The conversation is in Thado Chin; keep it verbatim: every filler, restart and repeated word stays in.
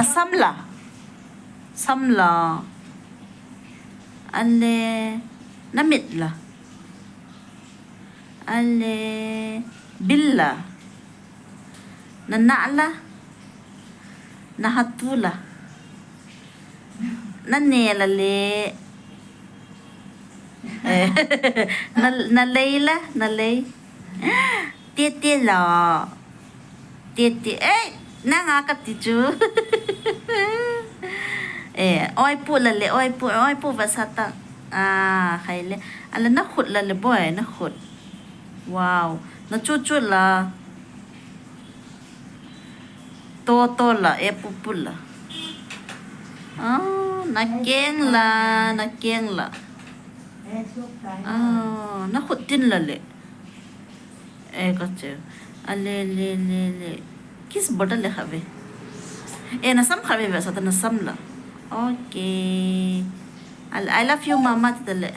Samla. Samla. Ale, namit la. Ale, bil la. Nana la. Nahatu la. Nane la le. Eh, na, nalei la, nalei. Tete la. Tete, eh, nanga kati chu. Eh, oipu la le, oipu, oipu vasata. Ah, khai le. Ala nakhut la le boy, nakhut. Wow, nachuchu la. Toto la, epupu la. Ah, nakeng la, nakeng la. Ah, nakhut tin la le. Eh, kache. Ale, le, le, le. Kiss bol ta le khave. Eh, nasam khave vasata nasam la. Okay. I, I love you, mama, ti ta le.